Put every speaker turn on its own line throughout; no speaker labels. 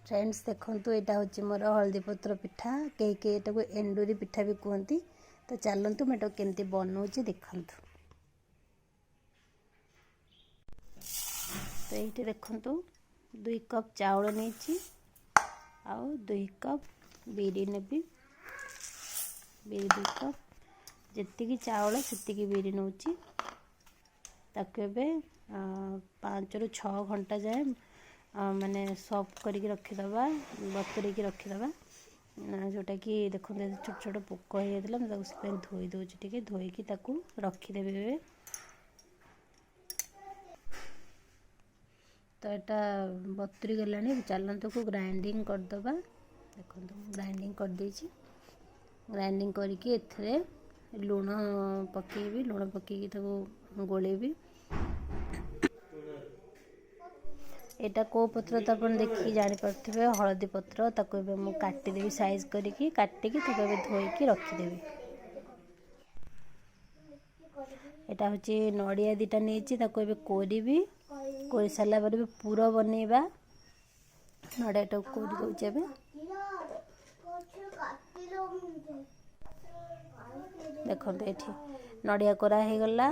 Friends ଦେଖନ୍ତୁ, ଏଇଟା ହେଉଛି ମୋର ହଳଦୀ ପତ୍ର ପିଠା। କେହି କେହି ଏଟାକୁ ଏଣ୍ଡୁରି ପିଠା ବି କୁହନ୍ତି। ତ ଚାଲନ୍ତୁ, ମୁଁ ଏଟାକୁ କେମିତି ବନଉଛି ଦେଖନ୍ତୁ। ତ ଏଇଠି ଦେଖନ୍ତୁ, 2 କପ୍ ଚାଉଳ ନେଇଛି ଆଉ 2 କପ୍ ବିରି ନେବି। ବିରି 2 କପ୍, ଯେତିକି ଚାଉଳ ସେତିକି ବିରି ନେଉଛି। ତାକୁ ଏବେ 5ରୁ 6 ଘଣ୍ଟା ଯାଏଁ ମାନେ ସଫ୍ଟ କରିକି ରଖିଦେବା, ବତୁରେଇକି ରଖିଦେବା। ଯେଉଁଟାକି ଦେଖନ୍ତୁ, ଛୋଟ ଛୋଟ ପୋକ ହେଇଯାଇଥିଲା, ମୁଁ ତାକୁ ସେଥିପାଇଁ ଧୋଇ ଦେଉଛି ଟିକେ। ଧୋଇକି ତାକୁ ରଖିଦେବି ଏବେ। ତ ଏଇଟା ବତୁରି ଗଲାଣି, ଚାଲନ୍ତୁ ଗ୍ରାଇଣ୍ଡିଙ୍ଗ କରିଦେବା। ଦେଖନ୍ତୁ, ମୁଁ ଗ୍ରାଇଣ୍ଡିଙ୍ଗ କରିଦେଇଛି। ଗ୍ରାଇଣ୍ଡିଙ୍ଗ କରିକି ଏଥିରେ ଲୁଣ ପକାଇବି। ଲୁଣ ପକାଇକି ତାକୁ ଗୋଳେଇବି। ଏଇଟା କେଉଁ ପତ୍ର ତ ଆପଣ ଦେଖିକି ଜାଣିପାରୁଥିବେ, ହଳଦୀ ପତ୍ର। ତାକୁ ଏବେ ମୁଁ କାଟିଦେବି, ସାଇଜ୍ କରିକି କାଟିକି ତାକୁ ଏବେ ଧୋଇକି ରଖିଦେବି। ଏଇଟା ହେଉଛି ନଡ଼ିଆ 2ଟା ନେଇଛି, ତାକୁ ଏବେ କୋରିବି। କୋରି ସାରିଲା ପରେ ବି ପୁର ବନେଇବା। ନଡ଼ିଆଟାକୁ କୋରି ଦେଉଛି ଏବେ। ଦେଖନ୍ତୁ, ଏଠି ନଡ଼ିଆ କୋରା ହେଇଗଲା,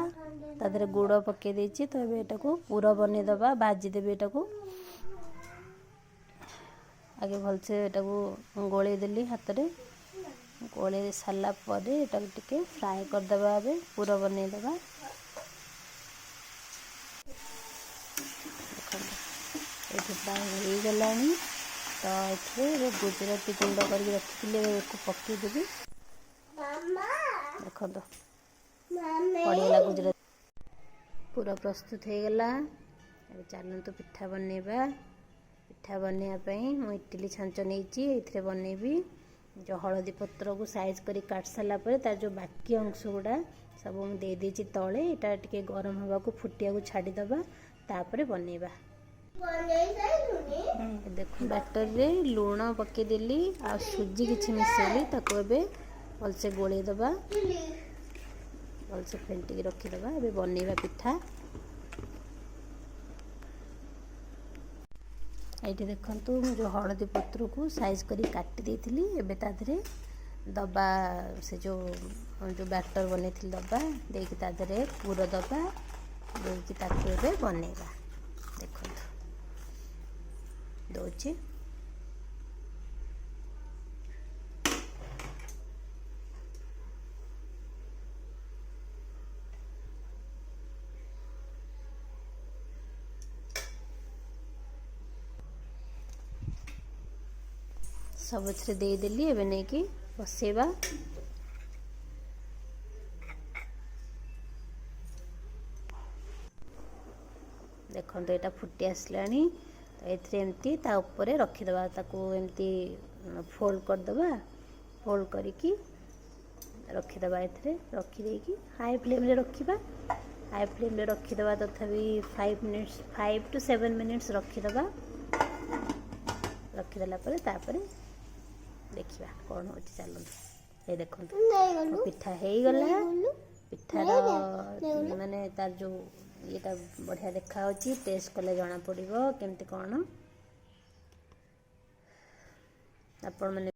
ତା ଦେହରେ ଗୁଡ଼ ପକାଇ ଦେଇଛି। ତ ଏବେ ଏଟାକୁ ପୁର ବନେଇଦେବା। ଭାଜିଦେବି ଏଟାକୁ ଆଗେ। ଭଲସେ ଏଟାକୁ ଗୋଳେଇ ଦେଲି ହାତରେ। ଗୋଳେଇ ସାରିଲା ପରେ ଏଟାକୁ ଟିକେ ଫ୍ରାଏ କରିଦେବା। ଏବେ ପୁର ବନେଇଦେବା। ଦେଖନ୍ତୁ, ଏଠି ଫ୍ରାଏ ହେଇଗଲାଣି। ତ ଏଥିରେ ଏବେ ଗୁଜୁରାତି ଗୁଣ୍ଡ କରିକି ରଖିଥିଲି, ଏବେ ଏକୁ ପକାଇଦେବି। ଦେଖନ୍ତୁ, ପଡ଼ିଗଲା ଗୁଜୁରାତି। ପୁର ପ୍ରସ୍ତୁତ ହେଇଗଲା। ଏବେ ଚାଲନ୍ତୁ ପିଠା ବନେଇବା। ପିଠା ବନେଇବା ପାଇଁ ମୁଁ ଇଟିଲି ଛାଞ୍ଚ ନେଇଛି, ଏଇଥିରେ ବନେଇବି। ଯେଉଁ ହଳଦୀ ପତ୍ରକୁ ସାଇଜ୍ କରି କାଟି ସାରିଲା ପରେ ତାର ଯେଉଁ ବାକି ଅଂଶ ଗୁଡ଼ା ସବୁ ମୁଁ ଦେଇଦେଇଛି ତଳେ। ଏଇଟା ଟିକେ ଗରମ ହେବାକୁ, ଫୁଟିବାକୁ ଛାଡ଼ିଦେବା, ତାପରେ ବନେଇବା। ଦେଖ, ବ୍ୟାଟରରେ ଲୁଣ ପକାଇଦେଲି ଆଉ ସୁଜି କିଛି ମିଶାଇଲି। ତାକୁ ଏବେ ଭଲସେ ଗୋଳେଇ ଦେବା, ଭଲସେ ଫେଣ୍ଟିକି ରଖିଦେବା। ଏବେ ବନେଇବା ପିଠା। ଏଇଠି ଦେଖନ୍ତୁ, ମୁଁ ଯେଉଁ ହଳଦୀ ପତ୍ରକୁ ସାଇଜ୍ କରି କାଟି ଦେଇଥିଲି, ଏବେ ତା ଦେହରେ ଦବା। ସେ ଯେଉଁ ଯେଉଁ ବ୍ୟାଟର ବନେଇଥିଲି ଦବା, ଦେଇକି ତା ଦେହରେ ପୁର ଦବା, ଦେଇକି ତାକୁ ଏବେ ବନେଇବା। ଦେଖନ୍ତୁ, ଦେଉଛି। ସବୁଥିରେ ଦେଇଦେଲି, ଏବେ ନେଇକି ବସେଇବା। ଦେଖନ୍ତୁ, ଏଇଟା ଫୁଟି ଆସିଲାଣି। ତ ଏଥିରେ ଏମିତି ତା ଉପରେ ରଖିଦେବା, ତାକୁ ଏମିତି ଫୋଲ୍ଡ କରିଦେବା। ଫୋଲ୍ଡ କରିକି ରଖିଦେବା। ଏଥିରେ ରଖିଦେଇକି ହାଇ ଫ୍ଲେମ୍ରେ ରଖିବା। ହାଇ ଫ୍ଲେମ୍ରେ ରଖିଦେବା, ତଥାପି 5 minutes, 5 to 7 minutes ରଖିଦେବା। ରଖିଦେଲା ପରେ ତାପରେ ଦେଖିବା କ'ଣ ହେଉଛି। ଚାଲନ୍ତୁ, ଏ ଦେଖନ୍ତୁ, ପିଠା ହେଇଗଲା। ପିଠାର ମାନେ ତାର ଯେଉଁ ଇଏଟା ବଢ଼ିଆ ଦେଖାହେଉଛି। ଟେଷ୍ଟ କଲେ ଜଣାପଡ଼ିବ କେମିତି କ'ଣ। ଆପଣମାନେ